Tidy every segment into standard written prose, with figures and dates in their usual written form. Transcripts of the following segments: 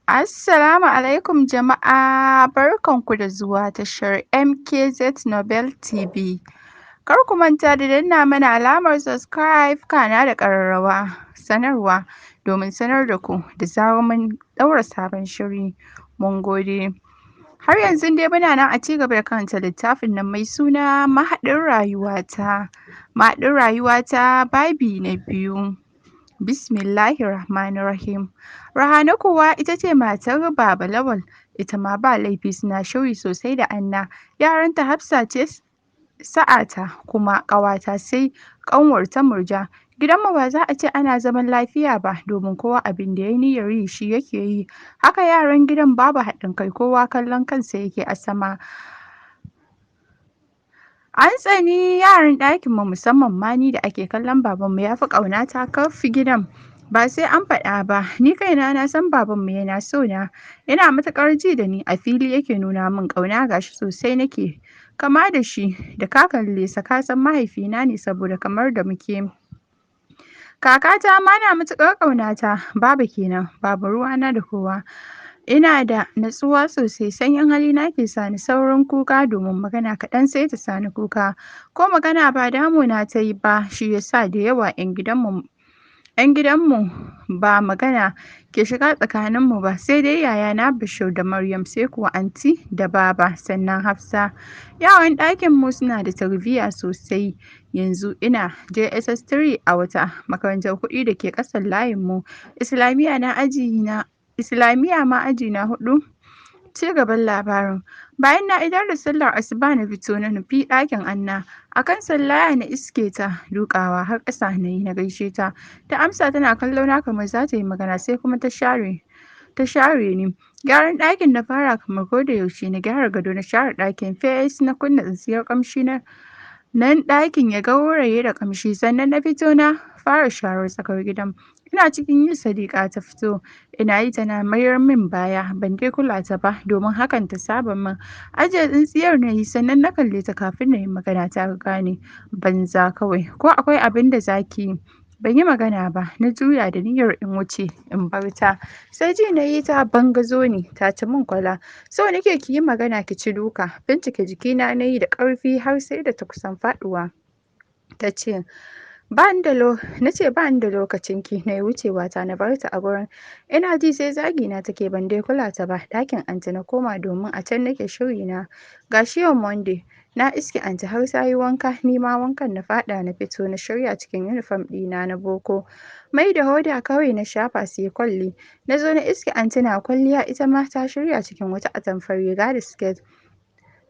Assalamu alaikum jama'a, barkanku da zuwa tashar MKZ Nobel TV. Kar ku manta da danna mana alamar subscribe, kana da ƙararrawa sanarwa domin sanar da ku da zarar mun ɗaura sabon shiri. Mun gode. Har yanzu dai muna nan a ci gaba da karanta littafin nan mai suna Mahaɗin Rayuwata. Mahaɗin Rayuwata, babi na biyu. Bismillahirrahmanirrahim. Rahane kuwa ita ce matar Baba Lawal, ita ma ba laifi, suna shiri sosai da Anna. Yaranta Hafsa ce sa'ata kuma ƙawata, sai ƙanwarta Murja. Gidanmu ba za a ce ana zaman lafiya ba, domin kowa abin da ya niyyar yi shi yake yi. Haka yaran gidan, babu haɗin kai, kowa kallon kansa yake a sama. An tsani yaran ɗakinmu, musamman ma ni da ake kallon babanmu ya fi ƙaunata kaf gidan. Ba sai an faɗa ba, ni kaina na san babanmu yana so na. Yana matuƙar ji da ni, a fili yake nuna min ƙauna. Gashi sosai nake kama da shi, da ka kalle sa ka san mahaifina ne saboda kamar da muke. Kakata ma na matuƙar ƙaunata, baba kenan, babu ruwana da kowa. Ina da natsuwa sosai, sanyin halina ke sani saurin kuka, domin magana kaɗan sai ta sani kuka. Ko magana ba damuna ta yi ba, shi yasa da yawa 'yan gidanmu ba magana ke shiga tsakaninmu ba, sai dai yayana Bashir da Maryam, sai kuwa anti da baba, sannan Hafsa. Yaran ɗakinmu suna da tarbiyya sosai. Yanzu ina JSS3 a wata makarantar kuɗi da ke ƙasan layinmu. Islamiyya na aji na Islamiyya ma aji na huɗu. Ci gaban labarin. Bayan na idar da sallar asuba, na fito na nufi ɗakin Anna. A kan sallaya na iske ta, duƙawa har ƙasa na yi na gaishe ta. Ta amsa tana kallo na kamar za ta yi magana, sai kuma ta share ni. Gyaran ɗakin na fara kamar ko da yaushe, na gyara gado, na share ɗakin fes, na kunna tsintsiyar ƙamshi na nan ɗakin ya gauraye da ƙamshi, sannan na fito na fara sharar tsakar gidan. Ina cikin yi Sadiqa ta fito. Ina yi tana mayar min baya, ban dai kula ta ba domin hakan ta saba min. Ajiye tsintsiyar na yi, sannan na kalle ta kafin na yi magana ta gane. Banza kawai, ko akwai abin da zaki yi? Ban yi magana ba, na juya da niyyar in wuce in bar ta. Sai ji na yi ta bangazo ni, ta ci min kwala. So nake ki yi magana ki ci duka. Bincike jikina na yi da ƙarfi har sai da ta kusan faɗuwa. Ta ce ba ni da lo na ce ba ni da lokacin ki, na yi wucewa ta na bar ta a gurin. Ina ji sai zagi na take, ban dai kula ta ba. Ɗakin anti na koma domin a can nake shiri na. Gashi yau Monday. Na iske anti har ta yi wanka, ni ma wankan na faɗa, na fito na shirya cikin uniform ɗina na boko. Mai da hoda kawai na shafa, sai kwalli. Na zo na iske anti na kwalliya, ita ma ta shirya cikin wata atamfar riga da siket.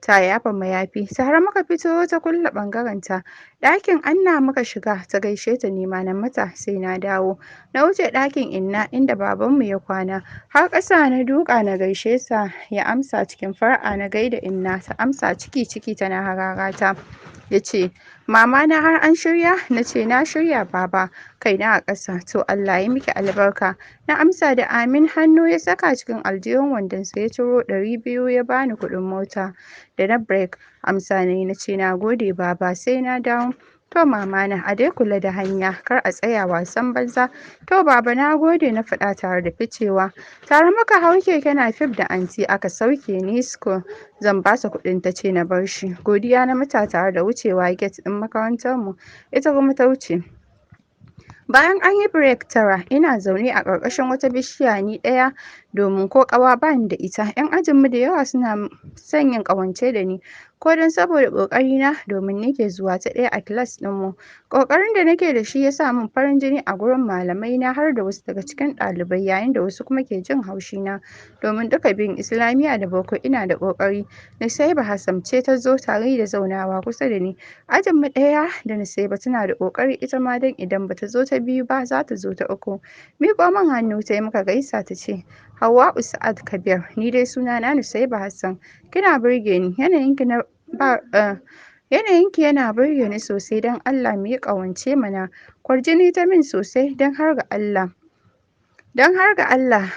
Ta yafa mayafi. Tare muka fito, ta kulle ɓangaren ta. Ɗakin Anna muka shiga, ta gaishe ta, nima na mata, sai na dawo. Na wuce ɗakin Inna inda babanmu ya kwana. Har ƙasa na duƙa na gaishe sa, ya amsa cikin fara'a. Na gaida Inna, ta amsa ciki ciki tana hararata. Ya ce, "Mama na, har an shirya?" Na ce, "Na shirya, baba," kaina a ƙasa. "To, Allah ya miki albarka." Na amsa da amin. Hannu ya saka cikin aljihun wandonsa, ya ciro 200 ya bani kuɗin mota da na break. Amsa na yi, na ce, "Na gode, baba, sai na dawo." "To mama na, a dai kula da hanya, kar a tsaya wasan banza." "To baba, na gode," na faɗa tare da ficewa. Tare muka hau keke napep da anti, aka sauke ni school. Zan ba ta kuɗin, ta ce na bar shi. Godiya na mata tare da wucewa gate ɗin makarantar mu. Ita kuma ta wuce. Bayan an yi break 9, ina zaune a ƙarƙashin wata bishiya ni ɗaya domin ko ƙawa bani da ita. 'Yan ajinmu da yawa suna son yin ƙawance da ni, ko don saboda ƙoƙarina, domin ni ke zuwa ta ɗaya a class ɗinmu. Ƙoƙarin da nake da shi ya sa min farin jini a gurin malamaina har da wasu daga cikin ɗalibai, yayin da wasu kuma ke jin haushina domin duka biyun, Islamiyya da boko, ina da ƙoƙari. Nusaiba Hassan ce ta zo tare da zaunawa kusa da ni. Ajinmu ɗaya da Nusaiba, tana da ƙoƙari ita ma, don idan bata zo ta biyu ba za ta zo ta uku. Miƙo min hannu ta yi, muka gaisa, ta ce, "Hauwa'u Sa'ad Kabir, ni dai sunana Nusaiba Hassan. Kina burge ni, yanayinki na ba yanayinki yana burge ni sosai, don Allah mu yi ƙawance mana." Kwarjini ta min sosai, don har ga Allah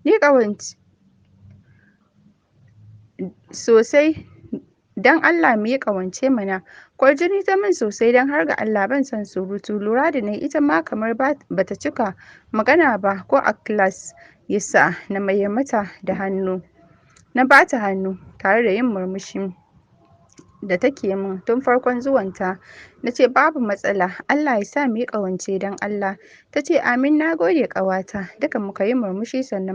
ni ƙawance sosai. Dan Allah mu yi ƙawance mana. Kwarjini ta min sosai, don har ga Allah ban son surutu. Lura da nayi ita ma kamar bata cika magana ba ko a class, yasa na mayar mata da hannu. Na bata hannu tare da yin murmushi da take min tun farkon zuwanta. Na ce, "Babu matsala, Allah ya sa mu yi ƙawance don Allah." Ta ce, "Amin, na gode ƙawata." Duka muka yi murmushi, sannan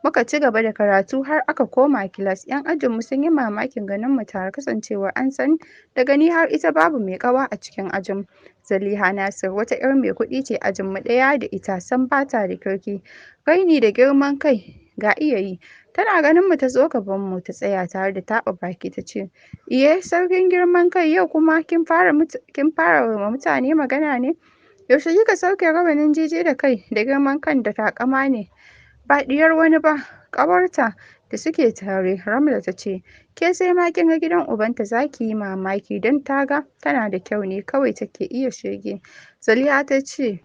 muka ci gaba da karatu har aka koma class. Yan ajinmu sun yi mamakin ganin mu tare, kasancewar an san daga ni har ita babu mai ƙawa a cikin ajin. Zaliha Nasir wata 'yar mai kuɗi ce, ajinmu ɗaya da ita. Sam bata da kirki, raini da girman kai ga iya yi. Tana ganin mu ta zo gaban mu ta tsaya tare da taɓa baki ta ce, "Iye, sarkin girman kai, yau kuma kin fara wa mutane magana ne? Yaushe kika sauke rawanin jiji da kai da girman kan da taƙama ne? Ba ɗiyar wani ba." Ƙawarta da suke tare, Ramla, ta ce, "Ke, sai ma kin ga gidan ubanta za ki yi mamaki, don ta ga tana da kyau ne kawai take iya shege." Zaliha ta ce,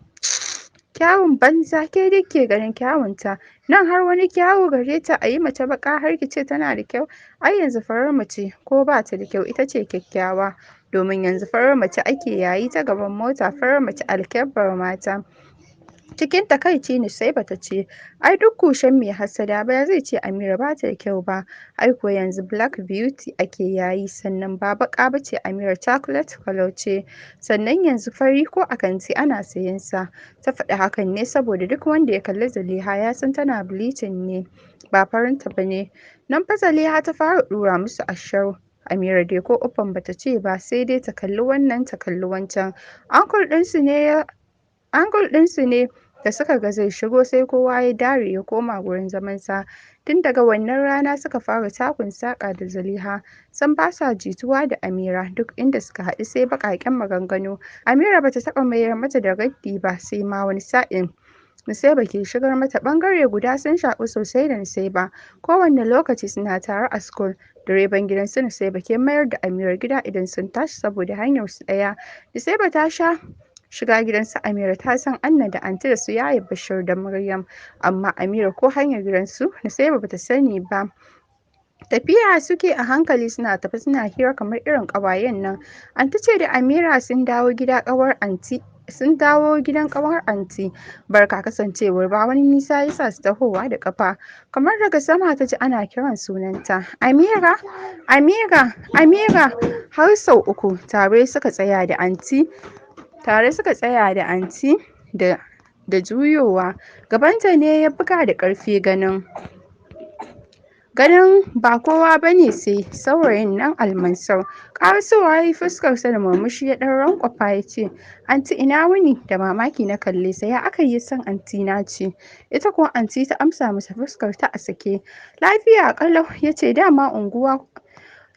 "Kyawun banza, ke duk ke ganin kyawunta nan, har wani kyawu gare ta? A yi mace baƙa har ki ce tana da kyau? Ai yanzu farar mace ko ba ta da kyau ita ce kyakkyawa, domin yanzu farar mace ake yayi ta gaban mota, farar mace alkyabbar mata." Cikin takaici Nusaiba ta ce, "Ai duk kushen mai hassada ba zai ce Amira ba ta da kyau ba. Ai kuwa yanzu black beauty ake yayi, sannan ba baƙa ba ce Amira, chocolate colour ce. Sannan yanzu fari ko a kanti ana sayen sa." Ta faɗi hakan ne saboda duk wanda ya kalli Zaliha ya san tana bleaching ne, ba farinta ba ne. Nan fa Zaliha ta fara ɗura musu ashar. Amira dai ko uffam bata ce ba, sai dai ta kalli wannan ta kalli wancan. Uncle ɗinsu ne da suka ga zai shigo, sai kowa ya dare ya koma gurin zamansa. Tun daga wannan rana suka fara takun saƙa da Zaliha. Sam ba sa jituwa da Amira, duk inda suka haɗu sai baƙaƙen maganganu. Amira bata taɓa mayar mata da raddi ba, sai ma wani sa'in Nusaiba ke shigar mata. Ɓangare guda, sun shaƙu sosai da Nusaiba. Kowanne lokaci suna tare a school. Direban gidan su Nusaiba ke mayar da Amira gida idan sun tashi, saboda hanyar su ɗaya. Nusaiba ta sha shiga gidan su Amira, ta san Anna da Anti da su Yaya Bashir da Maryam, amma Amira ko hanyar gidan su Nusaiba bata sani ba. Tafiya suke a hankali, suna tafe suna hira kamar irin ƙawayen nan. Anti ce da Amira sun dawo gida ƙawar anti sun dawo gidan ƙawar Anti Barka. Kasancewar ba wani nisa yasa su tahowa da ƙafa. Kamar daga sama ta ji ana kiran sunanta, "Amira, Amira, Amira," har sau uku. Tare suka tsaya da anti da juyowa. Gabanta ne ya buga da ƙarfi ganin ba kowa bane sai saurayin nan Almansur. Ƙarasowa ya yi, fuskarsa da murmushi, ya ɗan rankwafa ya ce, "Anti, ina wuni?" Da mamaki na kalle sa, ya aka yi san anti na ce? Ita kuwa anti ta amsa masa fuskar ta a sake, "Lafiya ƙalau." Ya ce, "Dama unguwa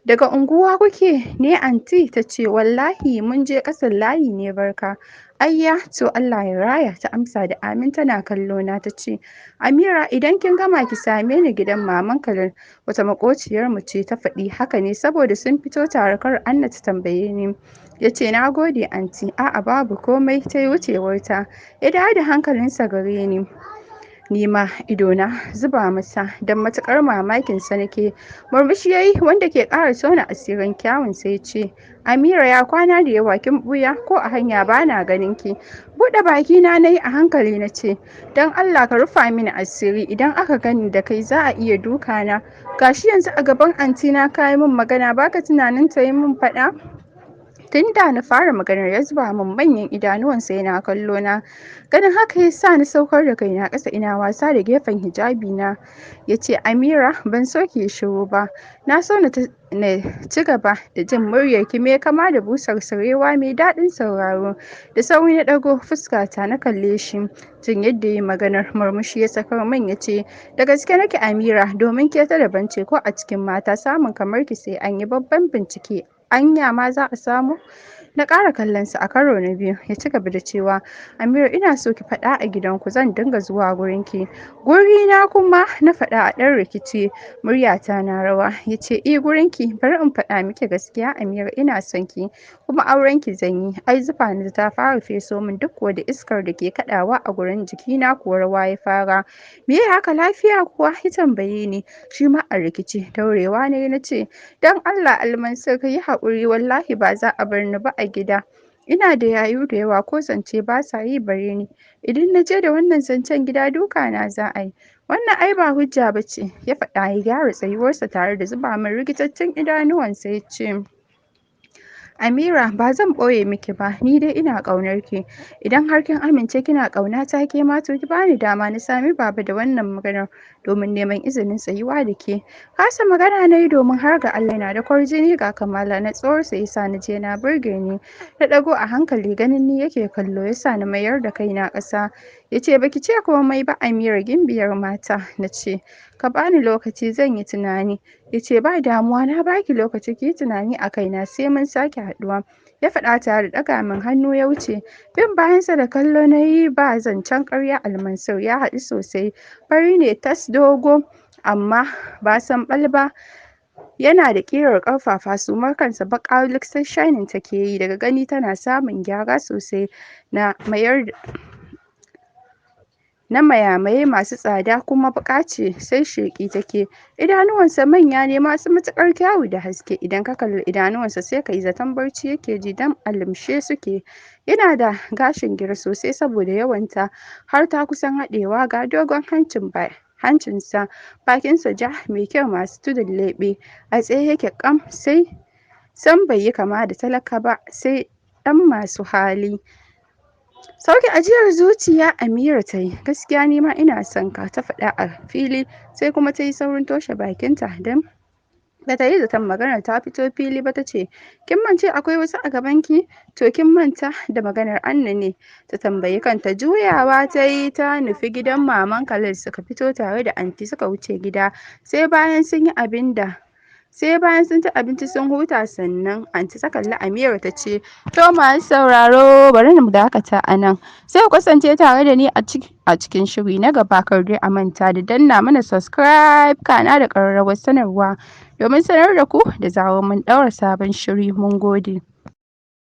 daga unguwa kuke ne, anti?" Ta ce, "Wallahi mun je ƙasan layi ne, Barka." "Ayya, to Allah ya raya." Ta amsa da amin tana kallo na. Ta ce, "Amira, idan kin gama ki same ni gidan Maman Khalil, wata makociyar mu ce." Ta faɗi haka ne saboda sun fito tare, kar Anna ta tambaye ni. Ya ce, "Na gode, anti." "A'a, babu komai." Ta yi wucewarta. Ya dawo da hankalinsa gare ni. Ni ma idona zuba masa, don matuƙar mamakin sa nake. Murmushi yayi wanda ke ƙara tona asirin kyawun sa, ya ce, "Amira, ya kwana da yawa kin buya, ko a hanya bana ganin ki." Buɗe baki na nayi a hankali na ce, "Don Allah ka rufa mini asiri, idan aka gani da kai za a iya duka na. Gashi yanzu a gaban anti na kayi min magana, baka tunanin ta yi min faɗa?" Tun da na fara maganar ya zuba min manyan idanuwansa yana kallo na. Ganin haka ya sa ni saukar da kaina ƙasa ina wasa da gefen hijabi na. Ya ce, "Amira, ban so ki yi shiru ba. Na so na ci gaba da jin muryarki mai kama da busar sarewa mai daɗin sauraro." Da sauri na ɗago fuskata na kalle shi. Jin yadda ya yi maganar, murmushi ya sakar min, ya ce, "Da gaske nake, Amira, domin ke ta daban ce. Ko a cikin mata samun kamar ki sai an yi babban bincike, anya ma za a samu." Na ƙara kallon sa a karo na biyu. Ya ci gaba da cewa, "Amira, ina so ki faɗa a gidanku zan dinga zuwa gurinki." "Gurina kuma?" na faɗa a ɗan rikice, muryata na rawa. Ya ce, "Eh, gurinki. Bari in faɗa miki gaskiya, Amira, ina son ki kuma aurenki zan yi." Ai zufa na ta fara feso min, duk kuwa da iskar da ke kaɗawa a gurin, jikina kuwa rawa ya fara. "Me haka, lafiya kuwa?" ya tambaye ni, shi ma a rikice. Daurewa na yi na ce, "Don Allah Almansur, ka yi haƙuri, wallahi ba za a bar ni ba a gida. Ina da yayu da yawa, ko zance ba sa yi bare ni. Idan na je da wannan zancen gida, duka na za a yi." "Wannan ai ba hujja ba ce," ya faɗa ya gyara tsayuwarsa tare da zuba min rikitattun idanuwansa, ya ce, "Amira, ba zan ɓoye miki ba, ni dai ina ƙaunar ki. Idan har kin amince kina ƙaunata ke ma, to ki bani dama na sami Baba da wannan maganar domin neman izinin tsayuwa da ke." Kasa magana na yi, domin har ga Allah yana da kwarjini, ga kamala. Natsuwarsa ya sa na je na burge ni. Na ɗago a hankali, ganin ni yake kallo ya sa na mayar da kaina ƙasa. Ya ce, "Baki ce komai ba, Amira gimbiyar mata." Na ce, "Ka bani lokaci, zan yi tunani." Ya ce, "Ba damuwa, na baki lokaci ki yi tunani a kaina, sai mun sake haɗuwa," ya faɗa tare da ɗaga min hannu ya wuce. Bin bayansa da kallo na yi. Ba zancen ƙarya, Almansur ya haɗu sosai. Fari ne tas, dogo amma ba sanɓal ba. Yana da ƙirar ƙarfafa, sumar kansa baƙa wuluk, sai shining take yi, daga gani tana samun gyara sosai, na mayar na mayamaye masu tsada, kuma baƙa ce sai sheƙi take. Idanuwansa manya ne masu matuƙar kyawu da haske. Idan ka kalli idanuwansa, sai ka yi zaton barci yake ji, don a lumshe suke. Yana da gashin gira sosai, saboda yawanta har ta kusan haɗewa. Ga dogon hancin hancinsa, bakinsa ja mai kyau masu tudun leɓe. A tsaye yake ƙam, sai sam bai yi kama da talaka ba, sai ɗan masu hali. Sauke ajiyar zuciya Amira ta yi. "Gaskiya ni ma ina son ka," ta faɗa a fili, sai kuma ta yi saurin toshe bakinta don ba ta yi zaton maganar ta fito fili ba. Ta ce, "Kin mance akwai wasu a gabanki? To kin manta da maganar Anna ne?" ta tambayi kanta. Juyawa ta yi ta nufi gidan Maman Khalil. Suka fito tare da anti suka wuce gida. Sai bayan sun ci abinci sun huta, sannan anti ta kalli Amira ta ce, "To, masu sauraro, bari mu dakata a nan. Sai ku kasance tare da ni a cikin shiri na gaba. Kar dai a manta da danna mana subscribe kana da ƙararrawar sanarwa domin sanar da ku da zarar mun ɗaura sabon shiri. Mun gode."